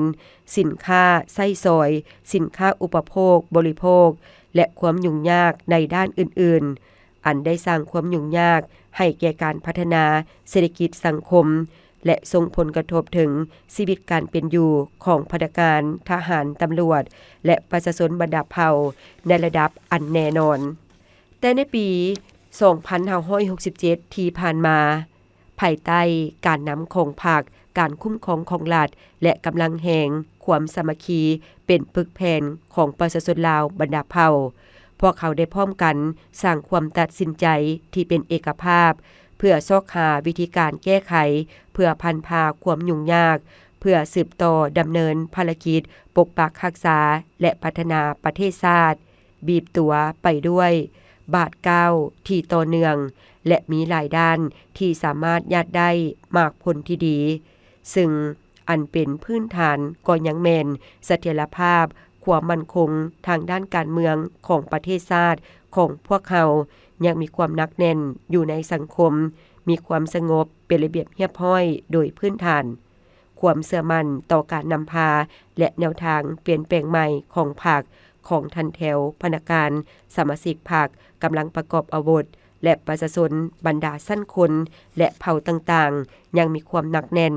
ສິນຄ້າໃຊ້ສອຍ, ສິນຄ້າອຸປະໂພກບໍລິໂພກ ແລະ ຄວາມຫຍຸ້ງຍາກໃນດ້ານອື່ນໆ, ອັນໄດ້ສ້າງຄວາມຫຍຸ້ງຍາກໃຫ້ແກ່ການພັດທະນາເສດຖະກິດສັງຄົມ ແລະ ສົ່ງຜົນກະທົບເຖິງຊີວິດການເປັນຢູ່ຂອງພະນັກງານ, ທະຫານ, ຕຳຫຼວດ ແລະ ປະຊາຊົນບັນດາເຜົ່າໃນລະດັບອັນແນ່ນອນ. ແຕ່ໃນປີສອງພັນຫ້າຮ້ອຍຫົກສິບເຈັດທີ່ຜ່ານມາ, ພາຍໃຕ້ການນຳຂອງພັກ, ການຄຸ້ມຄອງຂອງລັດ ແລະ ກຳລັງແຮງຄວາມສາມັກຄີເປັນປຶກແຜ່ນຂອງປະຊາຊົນລາວບັນດາເຜົ່າ, ພວກເຂົາໄດ້ພ້ອມກັນສ້າງຄວາມຕັດສິນໃຈທີ່ເປັນເອກະພາບ ເພື່ອຊອກຫາວິທີການແກ້ໄຂ ເພື່ອພັນພາຄວາມຫຍຸ້ງຍາກ, ເພື່ອສືບຕໍ່ດຳເນີນພາລະກິດປົກປັກຮັກສາ ແລະ ພັດທະນາປະເທດຊາດ. ບີບຕົວໄປດ້ວຍບາດກ້າວທີ່ຕໍ່ເນື່ອງ ແລະ ມີຫຼາຍດ້ານທີ່ສາມາດຍາດໄດ້ໝາກຜົນທີ່ດີ, ຊຶ່ງອັນເປັນພື້ນຖານກໍຍັງແມ່ນສະຖຽນລະພາບ, ຄວາມໝັ້ນຄົງທາງດ້ານການເມືອງຂອງປະເທດຊາດຂອງພວກເຮົາ ຍັງມີຄວາມໜັກແໜ້ນຢູ່ໃນສັງຄົມ, ມີຄວາມສະຫງົບເປັນລະບຽບຮຽບຮ້ອຍໂດຍພື້ນຖານ. ຄວາມເຊື່ອໝັ້ນຕໍ່ການນຳພາ ແລະ ແນວທາງປ່ຽນແປງໃໝ່ຂອງພັກ, ຂອງຖັນແຖວພະນັກງານ, ສະມາຊິກພັກ, ກຳລັງປະກອບອາວຸດ ແລະ ປະຊາຊົນບັນດາຊັ້ນຄົນ ແລະ ເຜົ່າຕ່າງໆ ຍັງມີຄວາມໜັກແໜ້ນ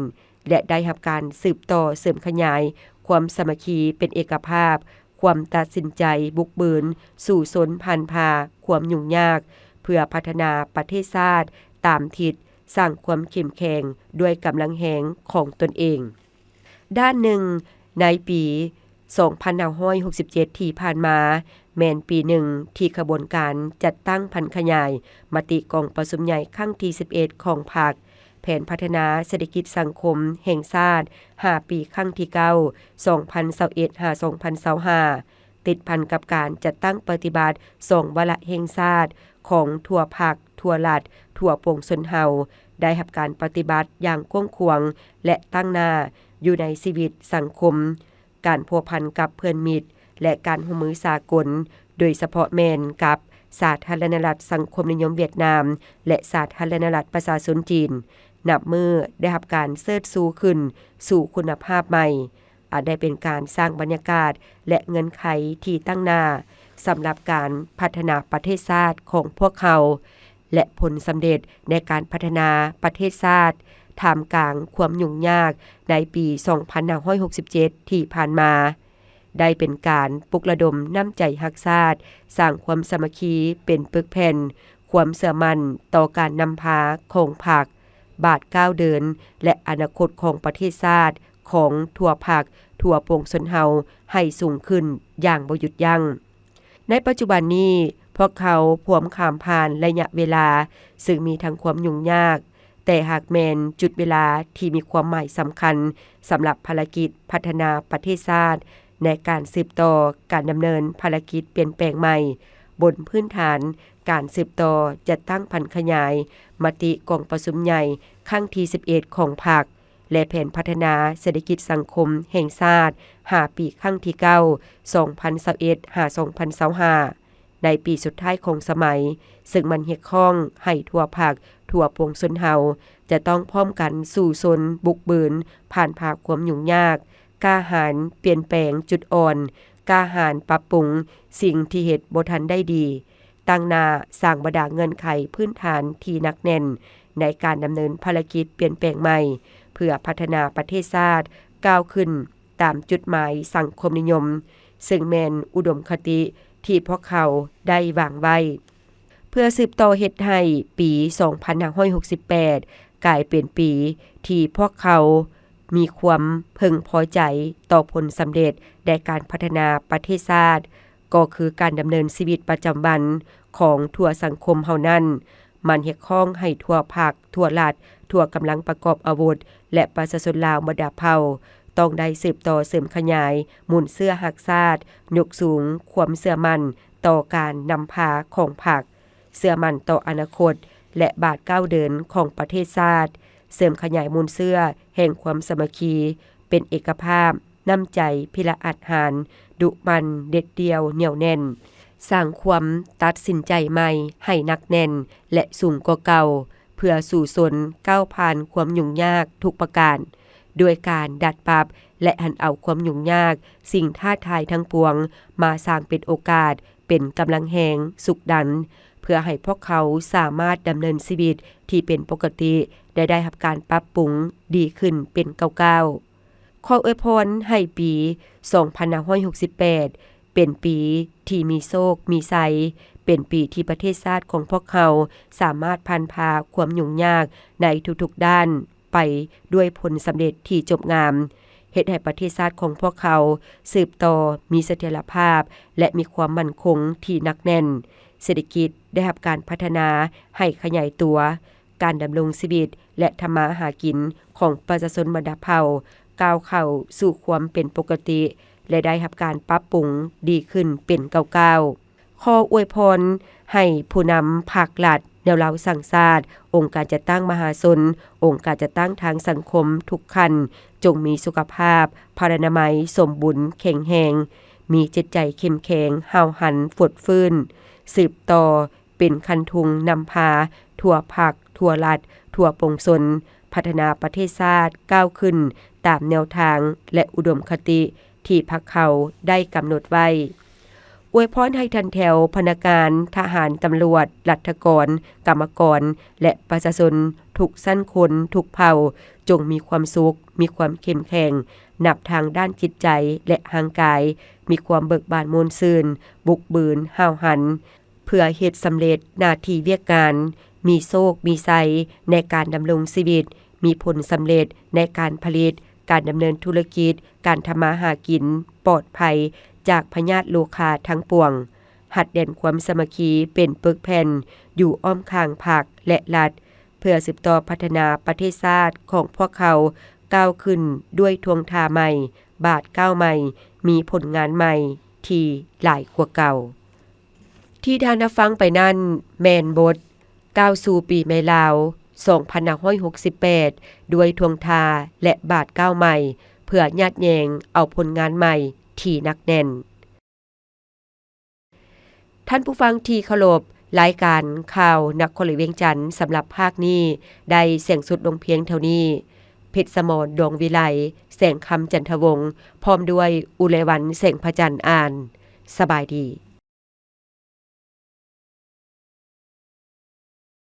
ແລະ ໄດ້ຮັບການສືບຕໍ່ເສີມຂະຫຍາຍຄວາມສາມັກຄີເປັນເອກະພາບ, ຄວາມຕັດສິນໃຈບຸກບືນສູ້ຊົນຜ່ານຜ່າຄວາມຫຍຸ້ງຍາກ ເພື່ອພັດທະນາປະເທດຊາດຕາມທິດ ສ້າງຄວາມເຂັ້ມແຂງດ້ວຍກຳລັງແຮງຂອງຕົນເອງ. ດ້ານໜຶ່ງ, ໃນປີສອງພັນຫ້າຮ້ອຍຫົກສິບເຈັດທີ່ຜ່ານມາ ແມ່ນປີໜຶ່ງທີ່ຂະບວນການຈັດຕັ້ງຜັນຂະຫຍາຍມະຕິກອງປະຊຸມໃຫຍ່ຄັ້ງທີສິບເອັດຂອງພັກ, ແຜນພັດທະນາເສດຖະກິດສັງຄົມແຫ່ງຊາດຫ້າປີຄັ້ງທີເກົ້າ ສອງພັນຊາວເອັດຫາສອງພັນຊາວຫ້າ ຕິດພັນກັບການຈັດຕັ້ງປະຕິບັດສອງວາລະແຫ່ງຊາດຂອງທົ່ວພັກ, ທົ່ວລັດ, ທົ່ວປວງຊົນເຮົາ ໄດ້ຮັບການປະຕິບັດຢ່າງກວ້າງຂວາງ ແລະ ຕັ້ງໜ້າຢູ່ໃນຊີວິດສັງຄົມ, ການພົວພັນກັບເພື່ອນມິດ ແລະ ການຮ່ວມມືສາກົນ, ໂດຍສະເພາະແມ່ນກັບສາທາລະນະລັດສັງຄົມນິຍົມຫວຽດນາມ ແລະ ສາທາລະນະລັດປະຊາຊົນຈີນ, ນັບມື້ໄດ້ຮັບການເຊີດຊູຂຶ້ນສູ່ຄຸນນະພາບໃໝ່. ອາດໄດ້ເປັນການສ້າງບັນຍາກາດ ແລະ ເງື່ອນໄຂທີ່ຕັ້ງໜ້າສຳລັບການພັດທະນາປະເທດຊາດຂອງພວກເຮົາ ແລະ ຜົນສຳເລັດໃນການພັດທະນາປະເທດຊາດ ທ່າມກາງຄວາມຫຍຸ້ງຍາກໃນປີສອງພັນຫ້າຮ້ອຍຫົກສິບເຈັດທີ່ຜ່ານມາ. ໄດ້ເປັນການປຸກລະດົມນ້ຳໃຈຮັກຊາດ, ສ້າງຄວາມສາມັກຄີເປັນປຶກແຜ່ນ, ຄວາມເຊື່ອໝັ້ນຕໍ່ການນຳພາຂອງພັກ, ບາດກ້າວເດີນ ແລະ ອະນາຄົດຂອງປະເທດຊາດ, ຂອງທົ່ວພັກ, ທົ່ວປວງຊົນເຮົາໃຫ້ສູງຂຶ້ນຢ່າງບໍ່ຢຸດຢັ້ງ. ໃນປັດຈຸບັນນີ້, ພວກເຮົາພວມຂ້າມຜ່ານໄລຍະເວລາ ຊຶ່ງມີທັງຄວາມຫຍຸ້ງຍາກ, ແຕ່ຫາກແມ່ນຈຸດເວລາທີ່ມີຄວາມໝາຍສຳຄັນສຳລັບພາລະກິດພັດທະນາປະເທດຊາດ ໃນການສືບຕໍ່ການດຳເນີນພາລະກິດປ່ຽນແປງໃໝ່ ບົນພື້ນຖານການສືບຕໍ່ຈັດຕັ້ງຜັນຂະຫຍາຍມະຕິກອງປະຊຸມໃຫຍ່ຄັ້ງທີສິບເອັດຂອງພັກ ແລະ ແຜນພັດທະນາເສດຖະກິດສັງຄົມແຫ່ງຊາດຫ້າປີ ຄັ້ງທີເກົ້າ ສອງພັນຊາວເອັດ ຫາ ສອງພັນຊາວຫ້າ ໃນປີສຸດທ້າຍຂອງສະໄໝ, ເຊິ່ງມັນຮຽກຮ້ອງໃຫ້ທົ່ວພັກ, ທົ່ວປວງຊົນເຮົາ ຈະຕ້ອງພ້ອມກັນສູ້ຊົນ, ບຸກບືນ, ຜ່ານຜ່າຄວາມຫຍຸ້ງຍາກ, ກ້າຫານປ່ຽນແປງຈຸດອ່ອນ, ກ້າຫານປັບປຸງສິ່ງທີ່ເຮັດບໍ່ທັນໄດ້ດີ, ຕັ້ງໜ້າສ້າງບັນດາເງື່ອນໄຂພື້ນຖານທີ່ໜັກແໜ້ນໃນການດຳເນີນພາລະກິດປ່ຽນແປງໃໝ່ ເພື່ອພັດທະນາປະເທດຊາດກ້າວຂຶ້ນຕາມຈຸດໝາຍສັງຄົມນິຍົມ, ເຊິ່ງແມ່ນອຸດົມຄະຕິທີ່ພວກເຮົາໄດ້ວາງໄວ້. ເພື່ອສືບຕໍ່ເຮັດໃຫ້ປີສອງພັນຫ້າຮ້ອຍຫົກສິບແປດກາຍເປັນປີທີ່ພວກເຮົາມີຄວາມເພິ່ງພໍໃຈຕໍ່ຜົນສຳເລັດໃນການພັດທະນາປະເທດຊາດ, ກໍຄືການດຳເນີນຊີວິດປະຈຳວັນຂອງທົ່ວສັງຄົມເຮົານັ້ນ, ມັນຮຽກຮ້ອງໃຫ້ທົ່ວພັກ, ທົ່ວລັດ, ທົ່ວກຳລັງປະກອບອາວຸດ ແລະ ປະຊາຊົນລາວບັນດາເຜົ່າ ຕ້ອງໄດ້ສືບຕໍ່ເສີມຂະຫຍາຍມູນເຊື້ອຮັກຊາດ, ຍົກສູງຄວາມເຊື່ອໝັ້ນຕໍ່ການນຳພາຂອງພັກ, ເຊື່ອໝັ້ນຕໍ່ອະນາຄົດ ແລະ ບາດກ້າວເດີນຂອງປະເທດຊາດ, ເສີມຂະຫຍາຍມູນເຊື້ອແຫ່ງຄວາມສາມັກຄີ, ເປັນເອກະພາບ, ນ້ຳໃຈພິລະອາດຫານ, ດຸໝັ່ນ, ເດັດດ່ຽວ, ໜຽວແໜ້ນ, ສ້າງຄວາມຕັດສິນໃຈໃໝ່ໃຫ້ໜັກແໜ້ນ ແລະ ສູງກວ່າເກົ່າ, ເພື່ອສູ້ຊົນກ້າວຜ່ານຄວາມຫຍຸ້ງຍາກທຸກປະການ, ດ້ວຍການດັດປັບ ແລະ ຫັນເອົາຄວາມຫຍຸ້ງຍາກ, ສິ່ງທ້າທາຍທັງປວງ ມາສ້າງເປັນໂອກາດ, ເປັນກຳລັງແຮງ, ຊຸກດັນ, ເພື່ອໃຫ້ພວກເຂົາສາມາດດຳເນີນຊີວິດທີ່ເປັນປົກກະຕິ ແລະ ໄດ້ຮັບການປັບປຸງດີຂຶ້ນເປັນກ້າວໆ. ຂໍອວຍພອນໃຫ້ປີສອງພັນຫ້າຮ້ອຍຫົກສິບແປດ ເປັນປີທີ່ມີໂຊກມີໄຊ, ເປັນປີທີ່ປະເທດຊາດຂອງພວກເຮົາສາມາດຜ່ານຜ່າຄວາມຫຍຸ້ງຍາກໃນທຸກໆດ້ານໄປດ້ວຍຜົນສຳເລັດທີ່ຈົບງາມ, ເຮັດໃຫ້ປະເທດຊາດຂອງພວກເຮົາສືບຕໍ່ມີສະຖຽນລະພາບ ແລະ ມີຄວາມໝັ້ນຄົງທີ່ໜັກແໜ້ນ, ເສດຖະກິດໄດ້ຮັບການພັດທະນາໃຫ້ຂະຫຍາຍຕົວ, ການດຳລົງຊີວິດ ແລະ ທຳມາຫາກິນຂອງປະຊາຊົນບັນດາເຜົ່າ ກ້າວເຂົ້າສູ່ຄວາມເປັນປົກກະຕິ ແລະ ໄດ້ຮັບການປັບປຸງດີຂຶ້ນເປັນກ້າວໆ. ຂໍອວຍພອນໃຫ້ຜູ້ນຳພັກລັດ, ແນວລາວສ້າງຊາດ, ອົງການຈັດຕັ້ງມະຫາຊົນ, ອົງການຈັດຕັ້ງທາງສັງຄົມທຸກຂັ້ນ ຈົ່ງມີສຸຂະພາບພະລານາໄມສົມບູນແຂງແຮງ, ມີຈິດໃຈເຂັ້ມແຂງ, ຫ້າວຫັນ, ຟົດຟື້ນ, ສືບຕໍ່ ເປັນຄັນທຸງນຳພາທົ່ວພັກ, ທົ່ວລັດ, ທົ່ວປວງຊົນ ພັດທະນາປະເທດຊາດກ້າວຂຶ້ນຕາມແນວທາງ ແລະ ອຸດົມຄະຕິທີ່ພັກເຮົາໄດ້ກຳນົດໄວ້. ອວຍພອນໃຫ້ທ່ານແຖວພະນັກງານ, ທະຫານ, ຕຳຫຼວດ, ລັດຖະກອນ, ກຳມະກອນ ແລະ ປະຊາຊົນທຸກຊັ້ນຄົນ, ທຸກເຜົ່າ ຈົ່ງມີຄວາມສຸກ, ມີຄວາມເຂັ້ມແຂງ, ນັບທາງດ້ານຈິດໃຈ ແລະ ຮ່າງກາຍ, ມີຄວາມເບີກບານມ່ວນຊື່ນ, ບຸກບືນ, ຫ້າວຫັນ, ເພື່ອເຮັດສຳເລັດໜ້າທີ່ວຽກງານ, ມີໂຊກມີໄຊໃນການດຳລົງຊີວິດ, ມີຜົນສຳເລັດໃນການຜະລິດ, ການດຳເນີນທຸລະກິດ, ການທຳມາຫາກິນ, ປອດໄພຈາກພະຍາດໂລຄາທັງປວງ, ຮັດແໜ້ນຄວາມສາມັກຄີເປັນປຶກແຜ່ນຢູ່ອ້ອມຂ້າງພັກ ແລະ ລັດ, ເພື່ອສືບຕໍ່ພັດທະນາປະເທດຊາດຂອງພວກເຮົາກ້າວຂຶ້ນດ້ວຍທ່ວງທ່າໃໝ່, ບາດກ້າວໃໝ່, ມີຜົນງານໃໝ່ທີ່ຫຼາຍກວ່າເກົ່າ. ທີ່ທ່ານໄດ້ຟັງໄປນັ້ນແມ່ນບົດກ້າວສູ່ປີໃໝ່ລາວ ສອງພັນຫ້າຮ້ອຍຫົກສິບແປດ ດ້ວຍທ່ວງທ່າ ແລະ ບາດກ້າວໃໝ່ ເພື່ອຍາດແຍງເອົາຜົນງານໃໝ່ທີ່ໜັກແໜ້ນ. ທ່ານຜູ້ຟັງທີ່ເຄົາລົບ, ລາຍການຂ່າວນະຄອນຫຼວງວຽງຈັນສຳລັບພາກນີ້ໄດ້ສິ້ນສຸດລົງພຽງເທົ່ານີ້. ເພັດສະໝອນ ດອງວິໄລ, ແສງຄຳ ຈັນທະວົງ, ພ້ອມດ້ວຍ ອຸໄລວັນ ແສງພະຈັນ ອ່ານ. ສະບາຍດີ.